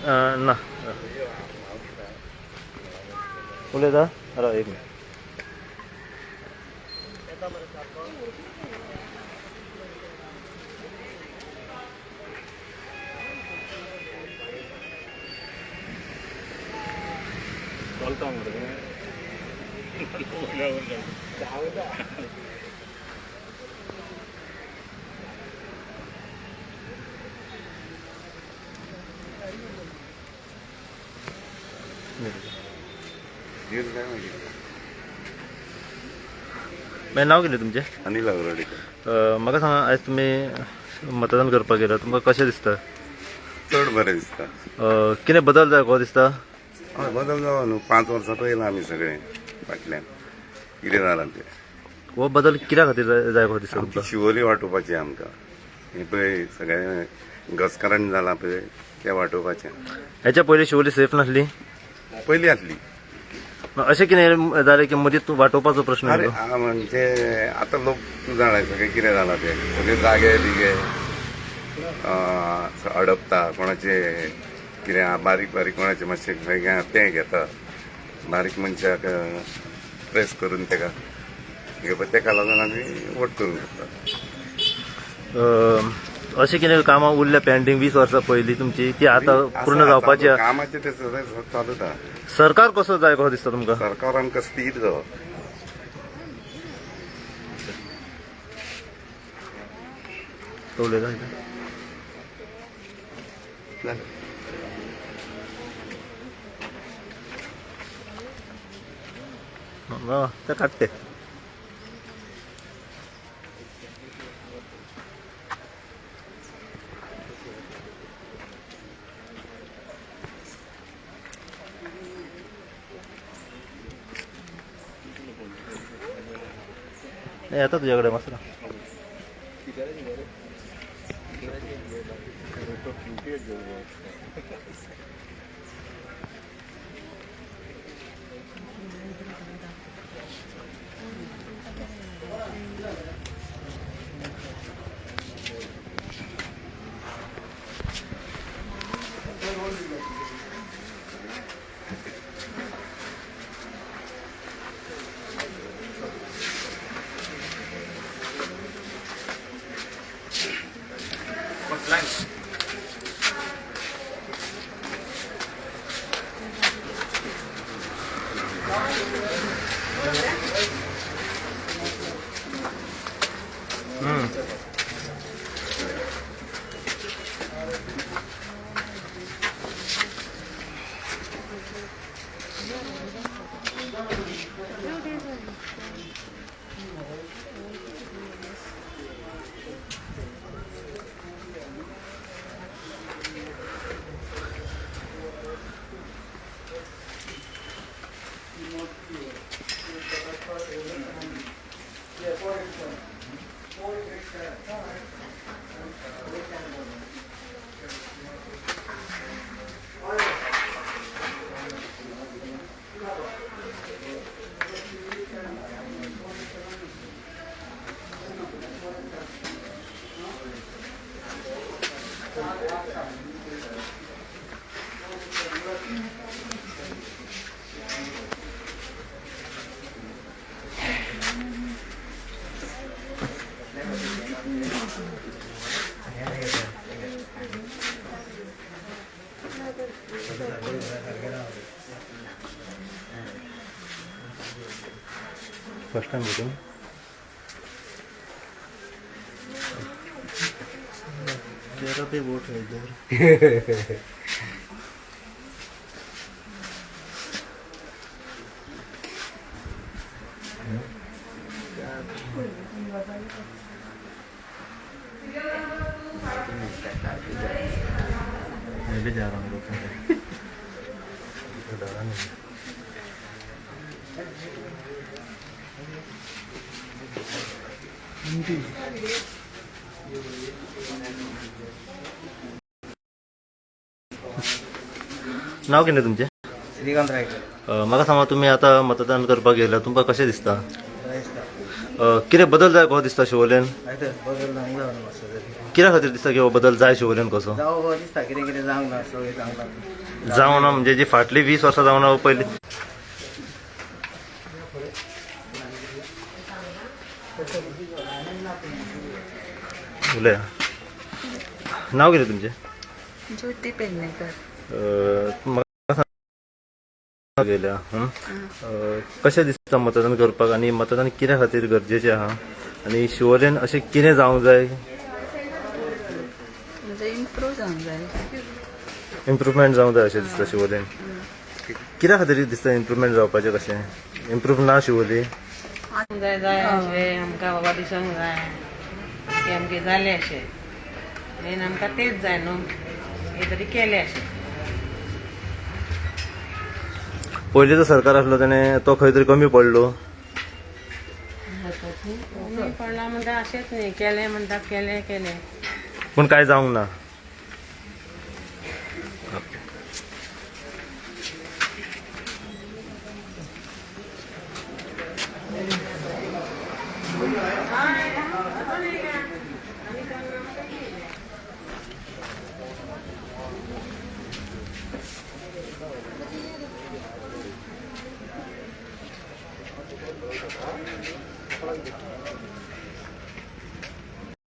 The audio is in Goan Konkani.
ना उलयता राव एक मिनट. मागीर नांव कितें तुमचें? अनिल आवराडीकर. म्हाका सांगा, आयज तुमी मतदान करपाक गेला, तुमकां कशें दिसता? चड बरें दिसता. कितें बदल जाय को दिसता? हय, बदल जावो न्हू. 5 वर्सां पळयलां आमी सगळें फाटल्यान कितें जालां तें. हो बदल कित्या खातीर जाय को दिसता आमची तुमकां? शिवोली वांटोवपाची आमकां. हें पळय सगळें घसकारण जालां पळय तें वांटोवपाचें. हेच्या पयलीं शिवोली सेफ नासली? पयलीं आसली. अशें कितें जालें की मदीं वाटोवपाचो प्रश्न अरे येयलो? म्हणजे आतां लोक तूं जाणा सगळें कितें जालां तें. सगळे जागे बिगे अडपता कोणाचे कितें बारीक बारीक कोणाचे मातशें खंय तें घेता बारीक मनशाक प्रेस करून तेका घेवपा, तेका लागून आमी वोट करूंक शकता. अशें कितें कामां उरल्या पेंडींग 20 वर्सां पयलीं तुमची ती आतां पूर्ण जावपाची? कामाचें तें सगळें चालूच आहा. सरकार कसो जाय कसो दिसता तुमकां? सरकार आमकां स्थीर जावप. तो उलयता. ते काडटे. नाही येता तुझ्याकडे मस्त. First time voting. तेरा पे वोट है इधर. मैं भी जा रहा हूँ, डरा नहीं. नाव कितें तुमचें? श्रीकांत रायकर. म्हाका सांगा, तुमी आतां मतदान करपाक गेला, तुमकां कशें दिसता? बरें दिसता. कितें बदल जाय कसो दिसता शिवोलेन? आयते बदल जावंक जाय मातसो तरी. कित्या खातीर दिसता की हो बदल जाय शिवोलेन कसो? जावं कहो दिसता, कितें कितें जावंक ना, सगळें जावंक ना. जावं ना म्हणजे जी फाटली 20 वर्सां जावं ना पयलीं. उलया. नाव कितें तुमचें? ज्योती पेडणेकर. म्हाका सांग गेल्या हं? कशें दिसता मतदान करपाक आनी मतदान कित्या खातीर गरजेचें आहा आनी शिवोलेन अशें कितें जावंक जाय? म्हणजे इम्प्रूव जावंक जाय. इम्प्रुवमेंट जावंक जाय अशें दिसता शिवोलेन. कित्या खातीर दिसता इम्प्रुवमेंट जावपाचें? कशें इम्प्रूव ना शिवोली? जाय जाय अशें आमकां बाबा दिसोंक जाय की आमगे जालें अशें. मेन आमकां तेच जाय न्हू, हे तरी केलें अशें. पयलींचो सरकार आसलो तेणें तो खंय तरी कमी पडलो. कमी पडला म्हणटा अशेंच न्ही, केलें म्हणटा, केलें केलें. पूण कांय जावंक ना.